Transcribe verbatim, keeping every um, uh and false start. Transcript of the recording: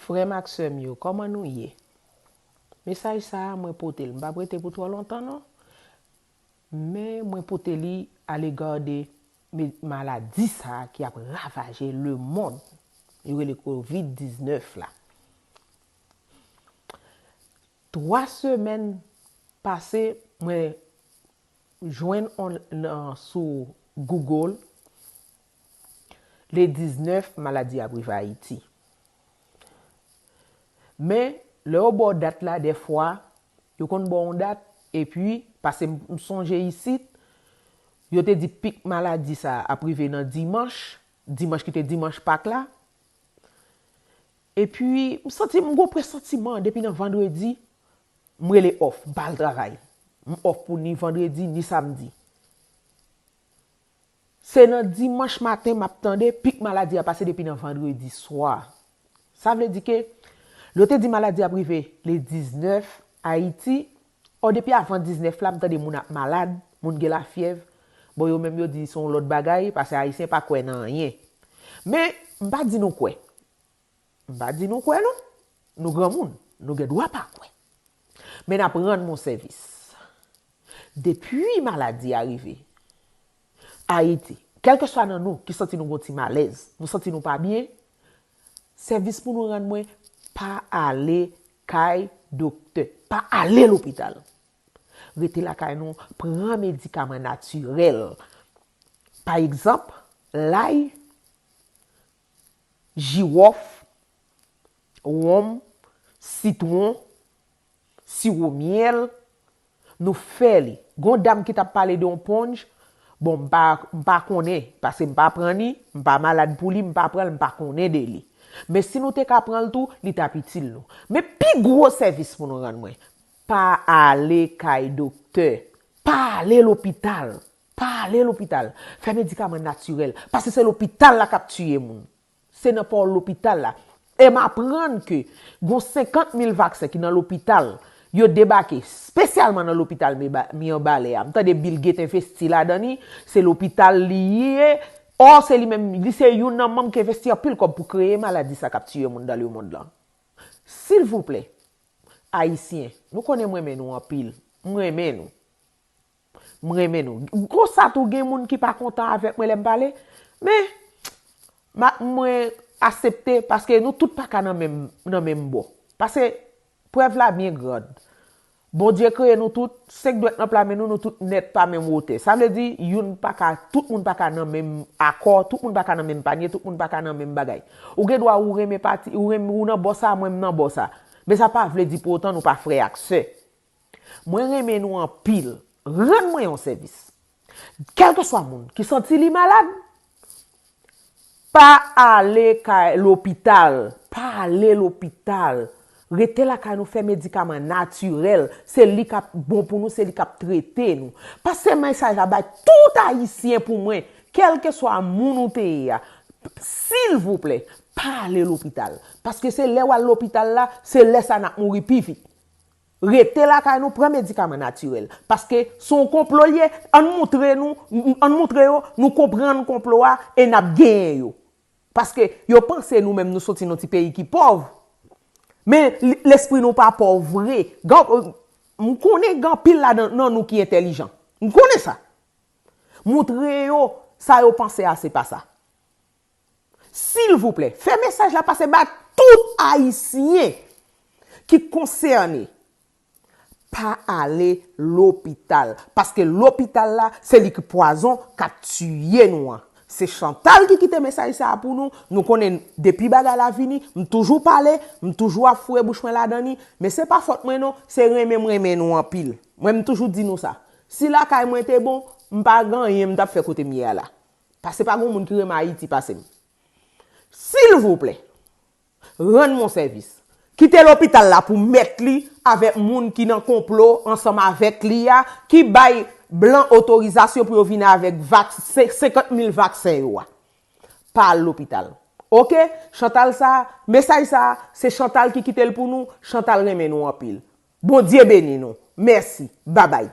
Frè m ak sè m yo, kòman nou ye? Mesaj sa a, mwen pote l. M p ap rete pou twò lontan, non. Men mwen pote li alega de me- maladi sa a ki ap ravaje lemonn. Yo rele kovid diznèf la. Twa semèn pase, mwen jwenn on, nan, sou Google, le diznèf, maladi ap rive Ayiti. Men, lè yo ba w dat la, dèfwa, yo konn ba w yon dat, epi, pase m, m sonje isit, yo te di pik maladi sa a ap rive nan dimanch, dimanch ki te dimanch Pak la. Epi, m santi m gon presantiman depi nan vandredi, m rele off, m pa al travay. M off pou ni vandredi, ni samdi. Se nan dimanch maten m ap tande pik maladi a pase depi nan vandredi swa. Sa vle di ke, lè yo te di maladi ap rive le diznèf Ayiti, o depi avan diznèf la, m tande moun ap malad, moun gen lafyèv. Bon, yo menm yo di se yon lòt bagay, paske Ayisyen pa kwè nan anyen. Men, m pa di nou kwè. M pa di nou kwè non. Nou granmoun, nou gen dwa pa kwè. Men n ap rann mwen sèvis. Depi maladi a rive Ayiti, kèlkeswa nan nou ki santi nou gon ti malèz, nou santi nou pa byen, sèvis pou nou rann mwen, pa ale kay doktè, pa ale lopital. Rete lakay nou, pran medikaman natirèl. Pa egzanp, lay, jiwòf, wonm, sitwon, siwo myèl, nou fè li. Gon dam ki t ap pale de yon ponj, bon, m pa, m pa konnen, paske m pa pran li, m pa malad pou li, m pa pran l, m pa konnen de li. Men si nou te ka pran l tou, li t ap itil nou. Men pi gwo sèvis pou nou rann mwen, pa ale kay doktè, pa ale lopital, pa ale lopital. Fè medikaman natirèl, paske se lopital la k ap tiye moun. Se nan pa w lopital la. E m aprann ke gon senkant mil vaksen ki nan lopital, yo debake espesyalman nan lopital Miba- Mibalè a. M tande Bill Gates envesti ladan li, se lopital li ye. Ò, se li menm, li se youn nan manm ki envesti anpil kòb pou kreye maladi sa k ap tiye moun nan lemonn lan. Silvouplè, Ayisyen, nou konnen m renmen nou anpil. M renmen nou. M renmen nou. Konsa tou gen moun ki pa kontan avèk mwen lè m pale. Men, ma, mwen aksepte paske nou tout pa ka nan menm, nan menm bò. Paske prèv la byen grand. Bondye kreye nou tout, senk dwèt nan pla men nou, nou tout nèt pa menm wotè. Sa vle di, youn pa ka, tout moun pa ka nan menm akò, tout moun pa ka nan menm panye, tout moun pa ka nan menm bagay. Ou gen dwa ou renmen pati, ou renmen, ou nan bò sa, mwen m nan bò sa. Men sa pa vle di pou otan nou pa frè ak sè. Mwen renmen nou anpil. Rann mwen yon sèvis. Kèlkeswa moun ki santi li malad, pa ale kay lopital. Pa ale lopital. Rete lakay nou, fè medikaman natirèl. Se li k ap bon pou nou, se li k ap trete nou. Pase mesaj la bay tout Ayisyen pou mwen, kèlkeswa moun ou te ye a. Silvouplè, pa ale lopital. Paske se lè w al lopital la, se lè sa n ap mouri pi vit. Rete lakay nou, pran medikaman natirèl. Paske se yon konplo l ye, ann moutre nou, ann moutre yo, nou konprann konplo a e n ap genyen yo. Paske yo panse nou menm nou soti nan ti peyi ki pòv. Men l- lespri nou pa pòv vre. Gan- m konnen gen anpil ladan nan nou ki entèlijan. M konnen sa. Moutre yo sa yo panse a se pa sa. Silvouplè, fè mesaj la pase ba tout Ayisyen ki konsène. Pa ale lopital, paske lopital la, se li ki pwazon k ap tiye nou an. Se Chantal ki kite mesaj sa a pou nou. Nou konnen depi bagay la vini, m toujou pale, m toujou ap foure bouch mwen ladan li, men se pa fòt mwen non, se renmen m renmen nou anpil. Mwen m toujou di nou sa. Si lakay mwen te bon, m pa gen anyen m t ap fè kote m ye a la. Paske pa gen moun ki renmen Ayiti pase m. Silvouplè, rann mwen sèvis. Kite lopital la pou mèt li avèk moun ki nan konplo ansanm avèk li a, ki bay blan otorizasyon pou yo vin avèk vak- se- senkant mil vaksen yo a. Pa al lopital. Oke? Chantal sa, mesaj sa, se Chantal ki kite l pou nou. Chantal renmen nou anpil. Bondye beni nou. Mèsi. Babay.